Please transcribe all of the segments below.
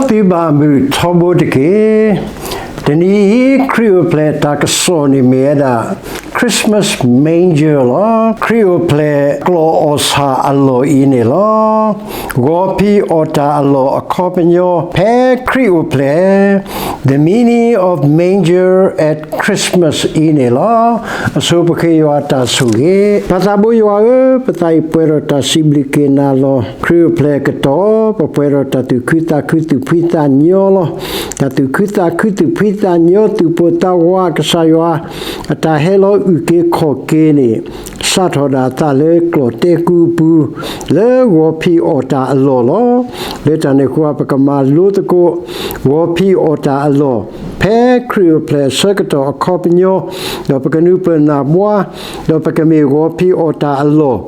သုဘၣ်မုာ်ထီဘိတက့ၢ်. တနံၤအံၤ ခရံာ်အိၣ်ဖျဲၣ်တၢ်ကစီၣ်န့ၣ်မ့ၢ်ဝဲဒၣ် Christmas manger လီၤ. ခရံာ်အိၣ်ဖျဲၣ်ကျီၢ်အီၣ်ဆၣ်အလီၢ်အံၤန့ၣ်လီၤ. ဂီၤဖံးအီၣ်တၢ်အလီၢ်အခီပညီ ဖဲခရံာ်အိၣ်ဖျဲၣ် The meaning of manger at Christmas အံၤန့ၣ်လီၤ. အဆိပဃ့ယွၤတၢ်ဆိၣ်ဂ့ၤ. ပၢ်သးဘိယွၤဧၢ, ပသးအံၤပှဲၤဒီးတၢ်စံးဘျုးက့ၤနၤလီၤ. ခရံာ်အိၣ်ဖျဲၣ်ကတီၢ် ပပှဲၤဒီးတၢ်သူၣ်ခုသးခုသူၣ်ဖှံသးညီလီၤ. တၢ်သူၣ်ခုသးခုသူၣ်ဖှံသးညီ သူၣ်ပိၢ်သးဝး ကစၢ်ယွၤ အတၢ်ဟဲလီၤအုၣ်က့ၤခီၣ်က့ၤန့ၣ် စးထီၣ်ဒၣ်အသးလၢကျီၢ်တဲကူပူၤ လၢဂီၤဖံးအီၣ်တၢ်အလီၢ်လီၤ. လၢတၢ်န့ၣ်အဃိ ပကမၤလိသကိး ဂီၤဖံးအီၣ်တၢ်အလီၢ် ဖဲခရံာ်အိၣ်ဖျဲၣ်အဆၢကတီၢ်အခီပညီ, ဒီးပကနုာ်ပၢၢ်နၢ်ဘှါ, ဒီးပကမ့ၢ်ဂီၤဖံးအီၣ်တၢ်အလီၢ်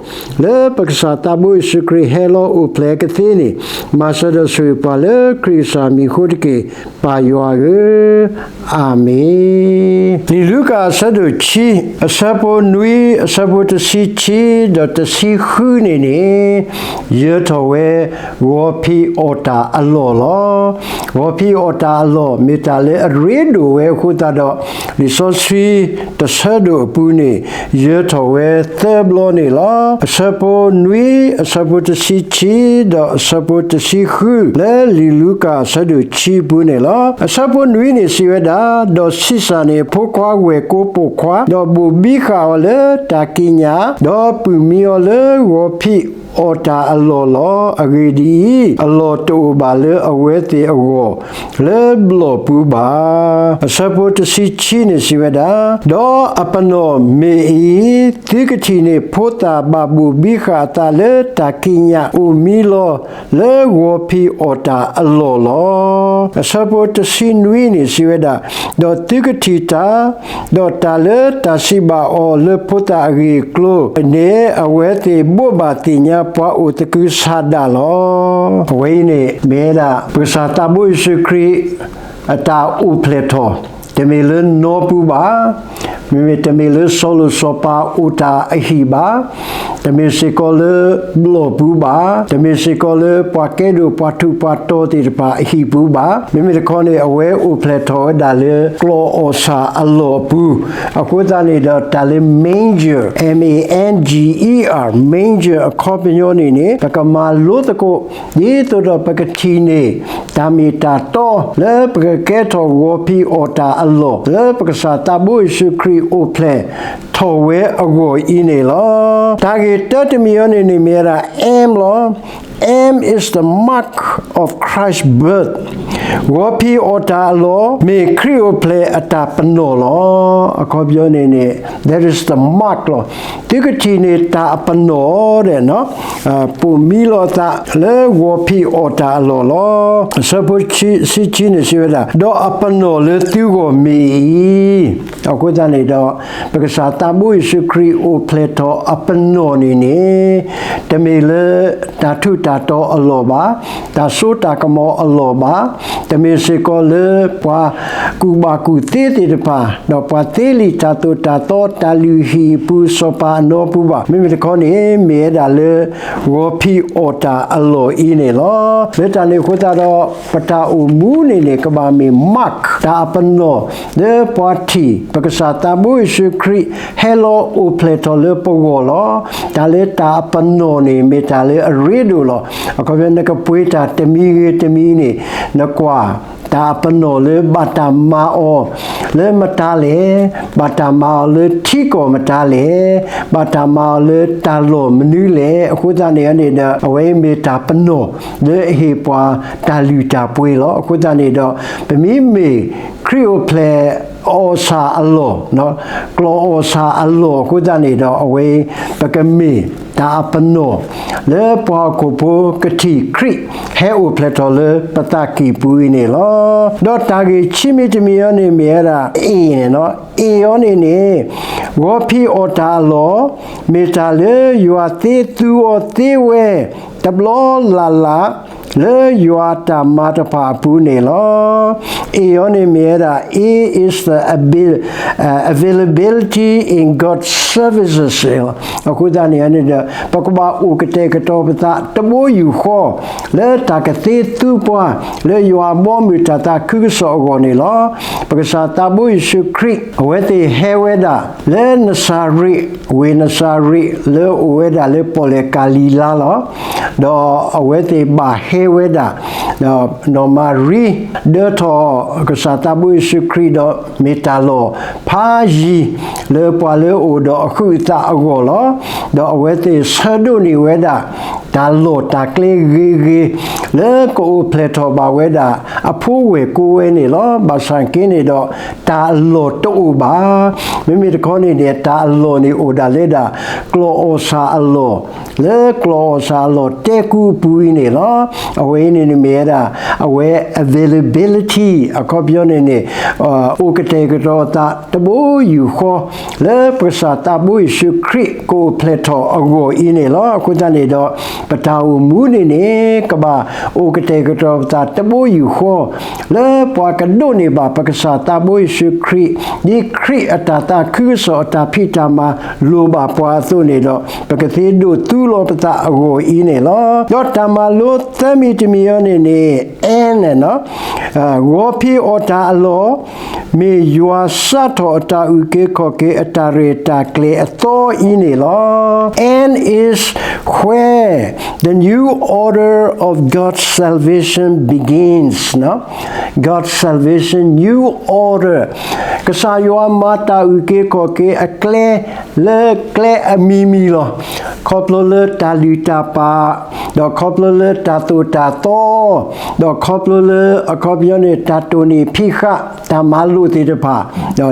လၢပကစၢ်သးဘိယ့ၣ်ၡူးခရံာ်ဟဲလီၤအိၣ်ဖျဲၣ်ကသ့န့ၣ်, မၤစၢၤဒီးဆိၣ်ဂ့ၤပှၤလၢခရံာ်ကစၢ်မံၤအဃိတက့ၢ်, ပၢ်ယွၤဧၢ, အၤမ့ၣ်. လံာ်လူၤကၣ်အဆၢဒိၣ်ခံ, အဆၢဖိနွံ, အဆၢဖိတဆံခံ, ဒီးတဆံဃုန့ၣ်န့ၣ် ယၢၤထီၣ်ဝဲ ဂီၤဖံးအီၣ်တၢ်အလီၢ်လီၤ. ဂီၤဖံးအီၣ်တၢ်အလီၢ် မ့ၢ်တၢ်လၢအရ့ဒိၣ်ဝဲအဃိသတးဒီး လံာ်စီဆှံတဆၢဒိၣ်အပူၤန့ၣ် ယၢၤထီၣ်ဝဲသၢဘျီန့ၣ်လီၤ. အဆၢဖိနွံ, အဆၢဖိတဆံခံ, ဒီးအဆၢဖိတဆံဃု လၢလံာ်လူၤကၣ်အဆၢဒိၣ်ခံအပူၤန့ၣ်လီၤ. အဆၢဖိနွံန့ၣ်စံးဝဲဒၣ်, ဒီးဆံးစၢ်န့ၣ် ဖိခွါဝဲၢ်ကိာ်ပိာ်ခွါ, ဒီးဘိၣ်ဘံဃာ်အီၤလၢတၢ်ကံးညာ်, ဒီးပုၢ်မံအီၤလၢဂီၤဖံးအီၣ်တၢ်အလီၢ်လီၤ. အဂ့ၢ်ဒ်အံၤ, အလီၢ်တအိၣ်ဘၣ်လၢအဝဲသ့ၣ်အဂီၢ် လၢဘျီၣ်ပူၤဘၣ်. အဆၢဖိတဆံခံန့ၣ်စံးဝဲဒၣ်, ဒီးအပနီၣ်မ့ၢ်အံၤ, သုကထံၣ်န့ၢ်ဖိသၣ်ဘၣ်ဘိၣ်ဘံဃာ်အသးလၢတၢ်ကံးညာ်အိၣ်မံလီၤ လၢဂီၤဖံးအီၣ်တၢ်အလီၢ်လီၤ. အဆၢဖိတဆံနွံန့ၣ်စံးဝဲဒၣ်, ဒီးသုကထံၣ်တၢ်, ဒီးတၢ်လၢတၢ်စံးဘၣ်အီၤလၢဖိသၣ်အဂ့ၢ်အကျိၤန့ၣ် အဝဲသ့ၣ်ဘိးဘၣ်သ့ၣ်ညါပှၤအိၣ်သကုၤဆးဒးလီၤ. အဝဲအံၤန့ၣ်မ့ၢ်ဝဲဒၣ် ပကစၢ်သးဘိယ့ၣ်ၡူးခရံာ် အတၢ်အိၣ်ဖျဲၣ်ထီၣ်, တမ့ၢ်လၢနီပူၤဘၣ်, မ့မ့ၢ်တမ့ၢ်လၢစီၤလိၤစီၤပၤအိၣ်တၢ်အဟံၣ်ဘၣ်, တမ့ၢ်စ့ၢ်ကီးလၢဘျီၣ်ပူၤဘၣ်, တမ့ၢ်စ့ၢ်ကီးလၢပှၤကဲဒိၣ်ပှၤထူးပှၤတီၤသ့ၣ်တဖၣ်အဟံၣ်ပူၤဘၣ်, မ့မ့ၢ်တခီန့ၣ် အဝဲအိၣ်ဖျဲၣ်ထီၣ်ဝဲဒၣ်လၢကျီၢ်အီၣ်ဆၣ်အလီၢ်အပူၤ, အဃိသတးန့ၣ်ဒီးတၢ်လၢ manger, M A N G E R, manger အခီပညီန့ၣ်န့ၣ် ပကမၤလိသကိး ဒ်သိးဒီးပကထံၣ်န့ၢ် တၢ်မ့ၢ်တၢ်တီ လၢပကကဲထီၣ်ဂီၤဖံးအီၣ်တၢ်အလီၢ် လၢပကစၢ်သးဘိယ့ၣ်ၡူးခရံာ်အိၣ်ဖျဲၣ်ထီၣ်ဝဲအဂီၢ်အံၤန့ၣ်လီၤ. တၢ်ဂ့ၢ်တၢတမံၤအံၤန့ၣ်န့ၣ်မ့ၢ်ဝဲဒၣ် M လီၤ. M is the mark of Christ's birth. ဂီၤဖံးအီၣ်တၢ်အလီၢ် မ့ၢ်ခရံာ်အိၣ်ဖျဲၣ်အတၢ်ပနီၣ်လီၤ. အခီပညီန့ၣ်န့ၣ် that is the mark လီၤ. သုကထံၣ်န့ၢ်တၢ်အပနီၣ်ဒီး ပိာ်မံလီၤအသးလၢဂီၤဖံးအီၣ်တၢ်အလီၢ်လီၤ. အဆၢဖိတဆံခံန့ၣ်စံးဝဲဒၣ်, ဒီးအပနီၣ်လၢသုဂီၢ်မ့ၢ်အံၤ, အဃိသတးန့ၣ်ဒီး ပကစၢ်သးဘိယ့ၣ်ၡူးခရံာ်အိၣ်ဖျဲၣ်ထီၣ်အပနီၣ်န့ၣ်န့ၣ် တမ့ၢ်လၢတၢ်ထူးတၢ်တီၤအလီၢ်ဘၣ်, တၢ်စိတၢ်ကမီၤအလီၢ်ဘၣ်, တမ့ၢ်စ့ၢ်ကီးလၢပှၤကူၣ်ဘၣ်ကူၣ်သ့သ့ၣ်တဖၣ် ဒီးပှၤသ့လံာ်တၢ်သိၣ်တၢ်သီတၢ်လုၢ်ဟံၣ်အပူၤစီၤပၤအနီပူၤဘၣ်. မ့မ့ၢ်တခီန့ၣ် မ့ၢ်ဝဲဒၣ်လၢ ဂီၤဖံးအီၣ်တၢ်အလီၢ်အံၤန့ၣ်လီၤ. လၢတၢ်န့ၣ်အဃိသတးဒီး ပတၢ်အိၣ်မူန့ၣ်န့ၣ် ကဘၣ်မ့ၢ် mark တၢ်အပနီၣ် လၢပှၤထံၣ် ပကစၢ်သးဘိယ့ၣ်ၡူးခရံာ် ဟဲလီၤအိၣ်ဖျဲၣ်ထီၣ်လၢပဂီၢ်လီၤ. တၢ်လၢတၢ်အပနီၣ်န့ၣ် မ့ၢ်တၢ်လၢအရ့ဒိၣ်လီၤ. အခီပညီနကပှ့ၤတၢ်တမံၤဂ့ၤတမံၤန့ၣ် နကွၢ် တၢ်အပနီၣ်လၢဘၣ်တၢ်မၤအီၤလၢမတၤလဲၣ်, ဘၣ်တၢ်မၤအီၤလၢထံကီၢ်မတၤလဲၣ်, ဘၣ်တၢ်မၤအီၤလၢတၢ်လီၢ်မနုၤလဲၣ်. အဃိသတးန့ၣ်န့ၣ်ဒီး အဝဲမ့ၢ်တၢ်ပနီၣ်လၢအဟ့ၣ်ပှၤတၢ်လုၢ်တၢ်ပှ့ၤလီၤ. အဃိသတးန့ၣ်ဒီး ပမ့မ့ၢ်ခရံာ်အိၣ်ဖျဲၣ် အီၣ်ဆၣ်အလီၢ်, ကျီၢ်အီၣ်ဆၣ်အလီၢ်အဃိသတးန့ၣ်ဒီး အဝဲပကမ့ၢ်တၢ်အပနီၣ် လၢပှၤဟီၣ်ခိၣ်ဖိကထံၣ်ခရံာ် ဟဲအိၣ်ဖျဲၣ်ထီၣ်လၢပသးကံၢ်ပူၤအံၤန့ၣ်လီၤ. ဒီးတၢ်ဂ့ၢ်ခံမံၤတမံၤအံၤန့ၣ်မ့ၢ်ဝဲဒၣ် A န့ၣ်လီၤ. A အံၤန့ၣ်န့ၣ် ဂီၤဖံးအီၣ်တၢ်အလီၢ် မ့ၢ်တၢ်လၢယွၤသ့သူအီၤသ့ဝဲ တဘျီလၢ်လၢ် လၢယွၤတၢ်မၤတဖၣ်အပူၤန့ၣ်လီၤ. A အံၤန့ၣ်မ့ၢ်ဝဲဒၣ် A is the abil- uh, availability in God's services အဃိသတးန့ၣ်န့ၣ်ဒီး ပကဘၣ်အိၣ်ကတဲာ်ကတီၤပသးတဘိယူၢ်ဃီ လၢတၢ်ကသ့သူပှၤ လၢယွၤအဘီအမုၢ်တၢ်သးခုကစီၣ်အဂီၢ်န့ၣ်လီၤ. ပကစၢ်သးဘိယ့ၣ်ၡူးခရံာ် အဝဲသ့ၣ်ဟဲဝဲဒၣ် လၢနစၤရ့း ဝ့ၢ်နစၤရ့း လၢအအိၣ်ဝဲဒၣ်လၢပီၣ်လဲၣ်ကၤလံၤလါလီၤ. ဒီးအဝဲသ့ၣ်ဘၣ်ဟဲဝဲဒၣ် ဒီးနီၢ်မၤရံ ဒၢထီၣ်ကစၢ်သးဘိယ့ၣ်ၡူးခရံာ်ဒီးမ့ၢ်တၢ်လီၢ်ဖးယံၤ လၢပှၤလၢအအိၣ်ဒီးအဟုးအသးအဂီၢ်လီၤ. ဒီးအဝဲသ့ၣ်ဆၢဒိးန့ၢ်ဝဲဒၣ် တၢ်လီၢ်တၢ်ကျဲဂ့ၤဂ့ၤ လၢကအိၣ်ဖျဲၣ်ထီၣ်ဘၣ်ဝဲဒၣ် အဖိဝဲၢ်ကိးဝဲန့ၣ်လီၤ. ဘၣ်ဆၣ်က့န့ၣ်ဒီး တၢ်အလီၢ်တအိၣ်ဘၣ်. မ့မ့ၢ်တခီန့ၣ်န့ၣ် တၢ်အလီၢ်န့ၣ်အိၣ်ဒၣ်လၢဒၣ် ကျီၢ်အီၣ်ဆၣ်အလီၢ် လၢကျီၢ်အီၣ်ဆၣ်အလီၢ်တဲကူအပူၤအံၤန့ၣ်လီၤ. အဝဲအံၤန့ၣ်န့ၣ်မ့ၢ်ဝဲဒၣ် အဝဲ availability အခီပညီန့ၣ်န့ၣ် အိၣ်ကတဲာ်ကတီၤအသးတဘိယူၢ်ဃီ လၢပကစၢ်သးဘိယ့ၣ်ၡူးခရံာ်ကအိၣ်ဖျဲၣ်ထီၣ်အဂီၢ်အံၤန့ၣ်လီၤ. အဃိသတးန့ၣ်ဒီး ပတၢ်အိၣ်မူန့ၣ်န့ၣ် ကဘၣ်အိၣ်ကတဲာ်ကတီၤပသးတဘိယူၢ်ဃီ လၢပှၤကဒိးန့ၢ်ဘၣ်ပကစၢ်သးဘိယ့ၣ်ၡူးခရံာ် ဒ်ခရံာ်အတၢ်သးခုကစီၣ်အတၢ်ဖံးတၢ်မၤလိၣ်ဘၣ်ပှၤအသိးန့ၣ်ဒီး ပကသ့ဒိးသူလီၤပသးအဂီၢ်အံၤန့ၣ်လီၤ. ဒီးတၢ်မၤလိသၢမံၤတမံၤအံၤန့ၣ်န့ၣ် and န့ၣ် ဂီၤဖံးအီၣ်တၢ်အလီၢ် မ့ၢ်ယွၤစးထီၣ်အတၢ်အုၣ်က့ၤခီၣ်က့ၤအတၢ်ရဲၣ်တၢ်ကျဲၤအသီအံၤန့ၣ်လီၤ. And is where the new order of God's salvation begins, God's salvation, new order. ကစၢ်ယွၤမၤတၢ်အုၣ်က့ၤခီၣ်က့ၤအကျဲ လၢကျဲအမံၤမံၤလီၤ. ခီဖျိလၢတၢ်လုၢ်တၢ်ပာ်, ဒီးခီဖျိလၢတၢ်သိၣ်တၢ်သီ, ဒီးခီဖျိလၢအခီပညီန့ၣ် တၢ်တိၢ်နီၣ်ဖံးဃာ် တၢ်မၤလိာ်သ့ၣ်တဖၣ်,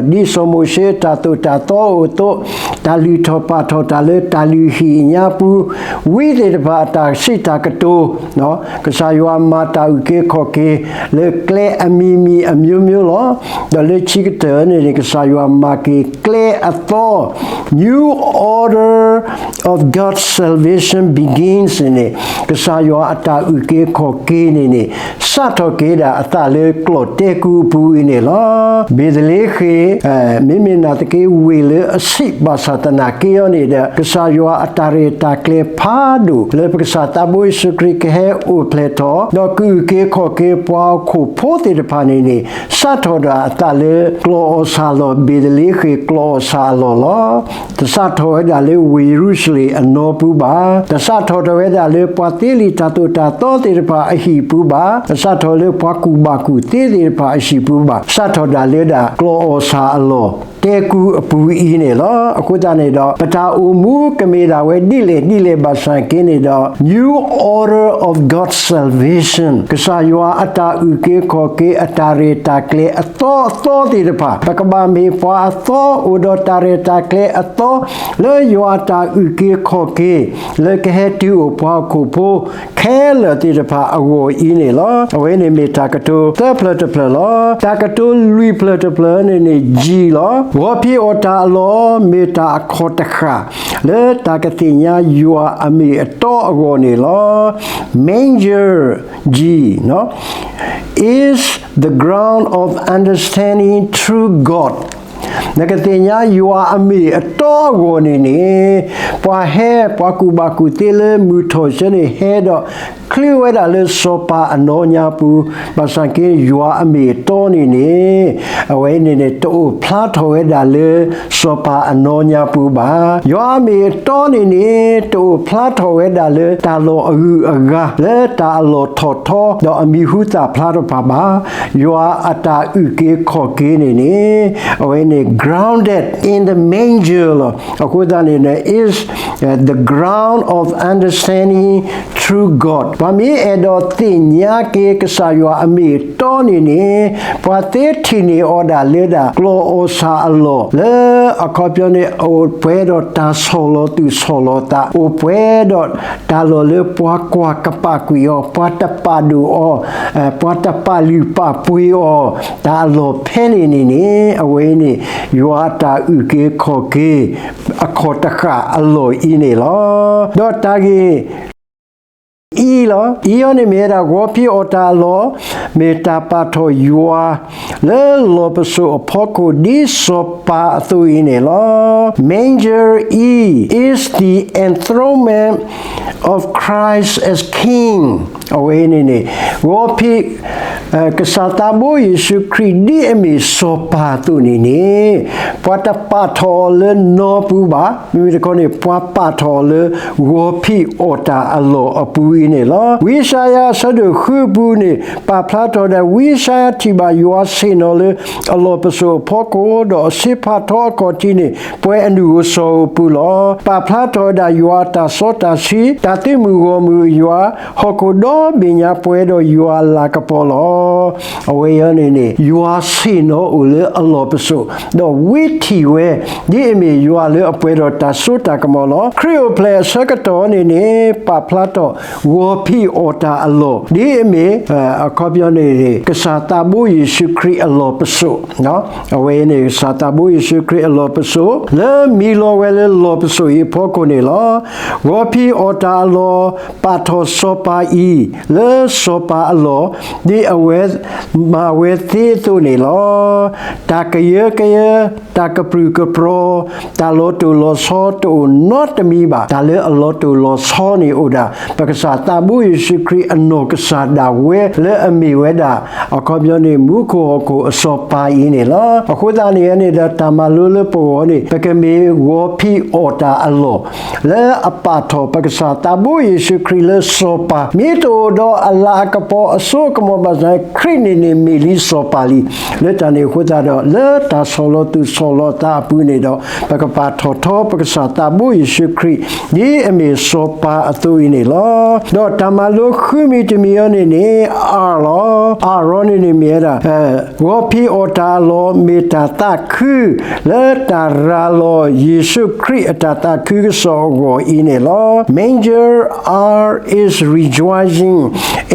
ဒီးဒ်စီၤမိၤၡ့တၢ်သိၣ်တၢ်သီအိၣ်အသိး, တၢ်လုၢ်ထီၣ်ပာ်ထီၣ်တၢ်လၢတၢ်လုၢ်ဟံၣ်အညါပူၤ, ဝံသ့ၣ်တဖၣ်အတၢ်စံးတၢ်ကတိၤ, ကစၢ်ယွၤမၤတၢ်အုၣ်က့ၤခီၣ်က့ၤ လၢကျဲအမံၤမံၤအမျိုးမျိုးလီၤ. ဒီးလၢခံကတၢၢ်န့ၣ်န့ၣ် ကစၢ်ယွၤမၤက့ၤကျဲအသီ, new order of God's salvation begins န့ၣ်န့ၣ် ကစၢ်ယွၤအတၢ်အုၣ်က့ၤခီၣ်က့ၤန့ၣ်န့ၣ် စးထီၣ်က့ၤဒၣ်အသးလၢကျီၢ်တဲကူအပူၤအံၤန့ၣ်လီၤ. ဘ့းသလ့ဃ့ၣ်, မ့မ့ၢ်နာ်သက့ဝ့ၢ်လၢအဆံးဘၣ်ဆၣ်သနာ်က့အံၤန့ၣ်ဒီး ကစၢ်ယွၤအတၢ်ရဲၣ်တၢ်ကျဲၤဖးဒိၣ် လၢပကစၢ်သးဘိယ့ၣ်ၡူးခရံာ်ကဟဲအိၣ်ဖျဲၣ်ထီၣ် ဒီးကအုၣ်က့ၤခီၣ်က့ၤပှၤဟီၣ်ခိၣ်ဖိသ့ၣ်တဖၣ်န့ၣ်န့ၣ် စးထီၣ်ဒၣ်အသးလၢကျီၢ်အီၣ်ဆၣ်အလီၢ် ဘ့းသလ့ဃ့ၣ်ကျီၢ်အီၣ်ဆၣ်အလီၢ်လီၤ. တစးထီၣ်ဝဲဒၣ်လၢဝ့ၢ်ယရူၤၡလ့ၣ်အနီပူၤဘၣ်. တစးထီၣ်ထီၣ်ဝဲဒၣ်လၢပှၤသ့လံာ်တၢ်သိၣ်တၢ်သီသ့ၣ်တဖၣ်အဟံၣ်ပူၤဘၣ်. တစးထီၣ်လၢပှၤကူၣ်ဘၣ်ကူၣ်သ့သ့ၣ်တဖၣ်အဟံၣ်ပူၤဘၣ်. စးထီၣ်ဒၣ်လၢဒၣ်ကျီၢ်အီၣ်ဆၣ်အလီၢ် တဲကူအပူၤအံၤန့ၣ်လီၤ. အဃိသတးန့ၣ်ဒီး ပတၢ်အိၣ်မူကမ့ၢ်ဒၣ်ဝဲဒ်လဲၣ်ဒ်လဲၣ်ဘၣ်ဆၣ်က့န့ၣ်ဒီး new order of God's salvation ကစၢ်ယွၤအတၢ်အုၣ်က့ၤခီၣ်က့ၤအတၢ်ရဲၣ်တၢ်ကျဲၤအသီအသီသ့ၣ်တဖၣ် ပကဘၣ်မ့ၢ်ပှၤအသီအိၣ်ဒီးတၢ်ရဲၣ်တၢ်ကျဲၤအသီ လၢယွၤအတၢ်အုၣ်က့ၤခီၣ်က့ၤ လၢကဟဲတုၤအိၣ်ပှၤဟီၣ်ခိၣ်ဖိ ခဲလၢာ်သ့ၣ်တဖၣ်အဂီၢ်အံၤန့ၣ်လီၤ. အဝဲန့ၣ်မ့ၢ်တၢ်ကတိၤသၢဖျၢၣ်တဖျၢၣ်လီၤ. တၢ်ကတိၤလွံၢ်ဖျၢၣ်တဖျၢၣ်န့ၣ်န့ၣ် G လီၤ. ဂီၤဖံးအီၣ်တၢ်အလီၢ် မ့ၢ်တၢ်အခီၣ်တဃၣ် လၢတၢ်ကသ့ၣ်ညါယွၤအမ့ၢ်အတီအဂီၢ်န့ၣ်လီၤ. Manger, G, is the ground of understanding true God. နကသ့ၣ်ညါယွၤအမ့ၢ်အတီအဂီၢ်န့ၣ်န့ၣ် ပှၤဟဲ ပှၤကူၣ်ဘၣ်ကူၣ်သ့လၢမုၢ်ထီၣ်ဆၢန့ၣ်ဟဲဒီး ချုးဝဲဒၣ်လၢစီၤပၤအနီၣ်ညါပူၤ, ဘၣ်ဆၣ်က့ယွၤအမ့ၢ်အတီန့ၣ်န့ၣ် အဝဲန့ၣ်န့ၣ် တအိၣ်ဖျါထီၣ်ဝဲဒၣ်လၢစီၤပၤအနီၣ်ညါပူၤဘၣ်. ယွၤအမ့ၢ်အတီန့ၣ်န့ၣ် တအိၣ်ဖျါထီၣ်ဝဲဒၣ်လၢတၢ်လီၢ်အဂုၤအဂၤ လၢတၢ်အလီၢ်ထီၣ်ထီ ဒီးအမံၤဟူသၣ်ဖျါတဖၣ်ဘၣ်. ယွၤအတၢ်အုၣ်က့ၤခီၣ်က့ၤန့ၣ်န့ၣ် အဝဲန့ၣ် grounded in the manger လီၤ. အဃိသတးန့ၣ်န့ၣ် is the ground of understanding true God. ပှၤမ့ၢ်အဲၣ်ဒိးသ့ၣ်ညါက့ၤကစၢ်ယွၤအမ့ၢ်အတီန့ၣ်န့ၣ် ပှၤသ့ထံၣ်န့ၢ်အီၤဒၣ်လၢဒၣ် ကျီၢ်အီၣ်ဆၣ်အလီၢ် လၢအခီပညီန့ၣ် အိၣ်ပှဲၤဒီးတၢ်ဆီၣ်လီၤသူၣ်ဆီၣ်လီၤသး အိၣ်ပှဲၤဒီးတၢ်လီၢ်လၢပှၤကွၢ်ကပာ်ကွံာ်အီၤ, ပှၤတပာ်ဒိၣ်အီၤ, ပှၤတပာ်လုၢ်ပာ်ပှ့ၤအီၤ, တၢ်အလီၢ်ဖဲန့ၣ်န့ၣ်န့ၣ် အဝဲန့ၣ် ယွၤအတၢ်အုၣ်က့ၤခီၣ်က့ၤ အခီၣ်တဃၣ်အလီၢ်အံၤန့ၣ်လီၤ. ဒီးတၢ်ဂ့ၢ် အံလီၤ. အံအီၤန့ၣ်မ့ၢ်ဝဲဒၣ် ဂီၤဖံးအီၣ်တၢ်အလီၢ်, မ့ၢ်တၢ်ပာ်ထီၣ်ယွၤ လၢလီၢ်ပစိာ်အဖီခိၣ် ဒ်စီၤပၤအသိးအံၤန့ၣ်လီၤ. Manger E is the enthronement of Christ as King. အဝဲအံၤန့ၣ်န့ၣ် ဂီၤဖံး ကစၢ်သးဘိယ့ၣ်ၡူးခရံာ် ဒ်အမ့ၢ်စီၤပၤအသိးန့ၣ်န့ၣ် ပှၤတပာ်ထီၣ်အီၤလၢနီပူၤဘၣ်. မ့မ့ၢ်တခီန့ၣ် ပှၤပာ်ထီၣ်အီၤလၢ ဂီၤဖံးအီၣ်တၢ်အလီၢ်အပူၤအံၤန့ၣ်လီၤ. ဝံယၡါယၤအဆၢဒိၣ်ဃုအပူၤန့ၣ် ပာ်ဖျါထီၣ်ဝဲဒၣ် ဝံယၡါယၤထံၣ်ဘၣ်ယွၤဆ့ၣ်နီၤလၢအလီၢ်ပစိာ်အဖီခိၣ်, ဒီးအဆ့ဖးထီအခီၣ်ထံးန့ၣ် ပှဲၤအနုၢ်ဧိၤစီၤဧိၤအပူၤလီၤ. ပာ်ဖျါထီၣ်ဝဲဒၣ်ယွၤအတၢ်စီတၢ်ဆှံ, တၢ်သုးမုၢ်ဂီၢ်မုၢ်အယွၤ, ဟီၣ်ခိၣ်ဒီဘ့ၣ်ညါပှဲၤဒီးယွၤအလၤကပီၤလီၤ. အဝဲအံၤန့ၣ်န့ၣ် ယွၤဆ့ၣ်နီၤအိၣ်လၢအလီၢ်ပစိာ်, ဒီးဝံထံၣ်ဝဲ ဒ်အမ့ၢ်ယွၤလၢအပှဲၤဒီးတၢ်စိတၢ်ကမီၤလီၤ. ခရံာ်အိၣ်ဖျဲၣ်အဆၢကတီၢ်န့ၣ်န့ၣ် ပာ်ဖျါထီၣ် ဂီၤဖံးအီၣ်တၢ်အလီၢ်, ဒ်အမ့ၢ် အခီပညီန့ၣ်န့ၣ် ကစၢ်သးဘိယ့ၣ်ၡူးခရံာ်အလီၢ်ပစိာ်, အဝဲအံၤန့ၣ် ကစၢ်သးဘိယ့ၣ်ၡူးခရံာ်အလီၢ်ပစိာ် လၢမံလီၤဝဲလၢလီၢ်ပစိာ်အံၤအဖီခိၣ်န့ၣ်လီၤ. ဂီၤဖံးအီၣ်တၢ်အလီၢ် ပာ်ထီၣ်စီၤပၤအံၤ လၢစီၤပၤအလီၢ် ဒ်အဝဲမၤဝဲသ့အသိးန့ၣ်လီၤ. တၢ်ကယၢကယဲ, တၢ်ကပြုၢ်ကပြီၤ, တၢ်လီၤတိၢ်လီၤဆီတအိၣ်နီတမံၤဘၣ်. တၢ်လၢအလီၤတိၢ်လီၤဆီန့ၣ်အိၣ်ဒၣ် ပကစၢ်သးဘိယ့ၣ်ၡူးခရံာ်အနီၢ်ကစၢ်ဒၣ်ဝဲ လၢအမ့ၢ်ဝဲဒၣ် အခီပညီန့ၣ် မူခိၣ်ဟီၣ်ခိၣ်အစီၤပၤအံၤန့ၣ်လီၤ. အဃိသတးန့ၣ်န့ၣ်ဒီး တၢ်မၤလိလၢပဂီၢ်န့ၣ် ပကမ့ၢ်ဂီၤဖံးအီၣ်တၢ်အလီၢ် လၢအပာ်ထီၣ်ပကစၢ်သးဘိယ့ၣ်ၡူးခရံာ်လၢစီၤပၤ, မ့ၢ်တအိၣ်ဒီးအလၤအကပီၤအစိအကမီၤဘၣ်ဆၣ် ခရံာ်န့ၣ်န့ၣ် မ့ၢ်လံစီၤပၤလံ. လၢတၢ်န့ၣ်အဃိသတးဒီး လၢတၢ်ဆီၣ်လီၤသူၣ်ဆီၣ်လီၤသးအပူၤန့ၣ်ဒီး ပကပာ်ထီၣ်ထီပကစၢ်သးဘိယ့ၣ်ၡူးခရံာ် ဒ်အမ့ၢ်စီၤပၤအသိးအံၤန့ၣ်လီၤ. ဒီးတၢ်မၤလိဃုမံၤတမံၤအံၤန့ၣ်န့ၣ် အၣ်လီၤ. အၣ်လီၤန့ၣ်န့ၣ်မ့ၢ်ဝဲဒၣ် ဂီၤဖံးအီၣ်တၢ်အလီၢ် မ့ၢ်တၢ်သးခု လၢတၢ်ရၤလီၤယ့ၣ်ၡူးခရံာ်အတၢ်သးခုကစီၣ်အဂီၢ်အံၤန့ၣ်လီၤ. Manger R is rejoicing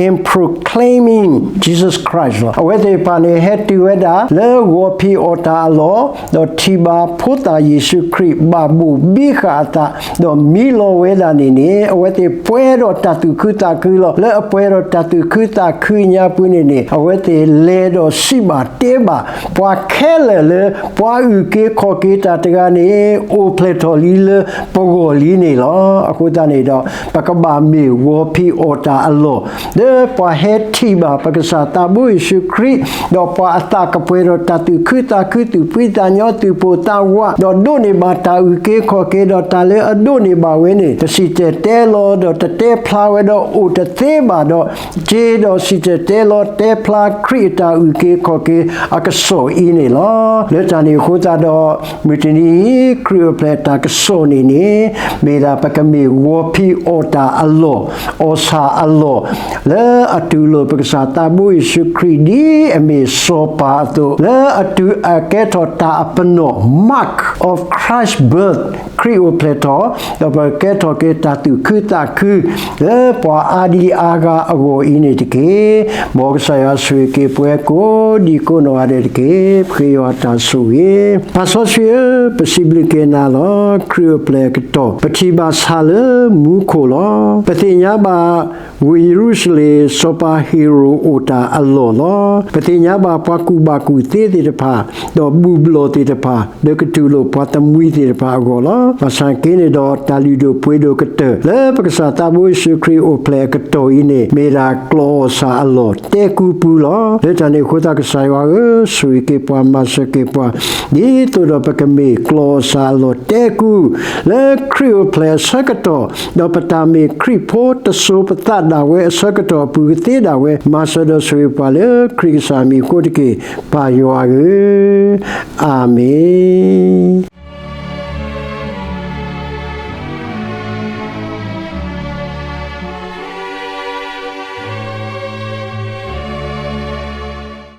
in proclaiming Jesus Christ လီၤ. အဝဲသ့ၣ်တဖၣ်န့ၣ် ဟဲတုၤဝဲဒၣ်လၢဂီၤဖံးအီၣ်တၢ်အလီၢ်, ဒီးထံၣ်ဘၣ်ဖိသၣ်ယ့ၣ်ၡူးခရံာ် ဘၣ်ဘိၣ်ဘံဃာ်အသး, ဒီးမံလီၤဝဲဒၣ်န့ၣ်န့ၣ် အဝဲသ့ၣ်ပှဲၤဒီးတၢ်သူၣ်ခုသးခုလီၤ. လၢအပှဲၤဒီးတၢ်သူၣ်ခုသးခုအညါပူၤန့ၣ်န့ၣ် အဝဲသ့ၣ်လဲၤဒီးစံးဘၣ်တဲဘၣ် ပှၤခဲလၢာ်လၢ ပှၤအုၣ်က့ၤခီၣ်က့ၤတၢ်တဂၤန့ၣ် အိၣ်ဖျဲၣ်ထီၣ်လံလၢပဂီၢ်လံန့ၣ်လီၤ. အဃိသတးန့ၣ်ဒီး ပကဘၣ်မ့ၢ်ဂီၤဖံးအီၣ်တၢ်အလီၢ် လၢပှၤဟဲထံၣ်ဘၣ်ပကစၢ်သးဘိယ့ၣ်ၡူးခရံာ်, ဒီးပှၤအသးကပှဲၤဒီးတၢ်သူၣ်ခုသးခု သူၣ်ဖှံသးညီ သူၣ်ပိာ်သးဝး, ဒီးဒိးန့ၢ်ဘၣ်တၢ်အုၣ်က့ၤခီၣ်က့ၤ, ဒီးတၢ်လၢအဒိးန့ၢ်ဘၣ်ဝဲန့ၣ် တစံၣ်တဲၤတဲလီၤ ဒီးတတဲဖျါဝဲဒီးအိၣ်တသ့ဘၣ်ဒီး က့ၤဒီးစံၣ်တဲၤတဲလီၤတဲဖျါခရံာ်အတၢ်အုၣ်က့ၤခီၣ်က့ၤအကစီၣ်အံၤန့ၣ်လီၤ. လၢတၢ်န့ၣ်အဃိသတးဒီး မုၢ်တနံၤအံၤ ခရံာ်အိၣ်ဖျဲၣ်တၢ်ကစီၣ်န့ၣ်န့ၣ် မ့ၢ်ဒၣ်ပကမ့ၢ်ဂီၤဖံးအီၣ်တၢ်အလီၢ်, အီၣ်ဆၣ်အလီၢ်, လၢအတူၢ်လိာ်ပကစၢ်သးဘိယ့ၣ်ၡူးခရံာ် ဒ်အမ့ၢ်စီၤပၤအသိး, လၢအတုၤအကဲထီၣ်တၢ်အပနီၣ် mark of Christ's birth ခရံာ်အိၣ်ဖျဲၣ်ထီၣ်, ဒီးပကဲထီၣ်က့ၤတၢ်သူၣ်ခုသးခု လၢပှၤအါဒံအါဂၤအဂီၢ်အံၤန့ၣ်တက့ၢ်. မ်ကစၢ်ယွၤဆိၣ်ဂ့ၤက့ၤပှၤကိးဒံကိးနီၢ်ဂၤဒဲးတက့ၢ်. ပဃ့ယွၤတၢ်ဆိၣ်ဂ့ၤ. သးစီဆှံဧၢ, ပစံးဘျုးက့ၤနၤလီၤ. ခရံာ်အိၣ်ဖျဲၣ်အကတီၢ် ပထံၣ်ဘၣ်ဆၣ်လၢမူခိၣ်လီၤ. ပသ့ၣ်ညါဘၣ် ဝ့ၢ်ယရူၤၡလ့ၣ် စီၤပၤဟ့ၤရိာ်အိၣ်တၢ်အလီၢ်လီၤ. ပသ့ၣ်ညါဘၣ်ပှၤကူၣ်ဘၣ်ကူၣ်သ့သ့ၣ်တဖၣ်, ဒီးဘူၣ်ဘျီၣ်သ့ၣ်တဖၣ်, လၢကတူၢ်လိာ်ပှၤသမံသ့ၣ်တဖၣ်အဂီၢ်လီၤ. ဘၣ်ဆၣ်က့န့ၣ်ဒီး တၢ်လုၢ်ဒိၣ်ပှ့ၤဒိၣ်ကတၢၢ် လၢပကစၢ်သးဘိယ့ၣ်ၡူးခရံာ်အိၣ်ဖျဲၣ်အကတီၢ်အံၤန့ၣ် မ့ၢ်ဒၣ်ကျီၢ်အီၣ်ဆၣ်အလီၢ်တဲကူပူၤလီၤ. လၢတၢ်န့ၣ်အဃိသတး ကစၢ်ယွၤဧၢ, ဆိၣ်ဂ့ၤက့ၤပှၤ မၤစၢၤက့ၤပှၤ ဒ်သိးဒီးပကမ့ၢ်ကျီၢ်အီၣ်ဆၣ်အလီၢ်တဲကူ လၢခရံာ်အိၣ်ဖျဲၣ်အဆၢကတီၢ်, ဒီးပတၢ်မ့ၢ်ခရံာ်ဖိတစိၤပသးဒၣ်ဝဲအဆၢကတီၢ်အပူၤကသ့ဒၣ်ဝဲ, မၤစၢၤဒီးဆိၣ်ဂ့ၤပှၤလၢခရံာ်ကစၢ်မံၤအဃိတက့ၢ်. ပၢ်ယွၤဧၢ, အၤမ့ၣ်.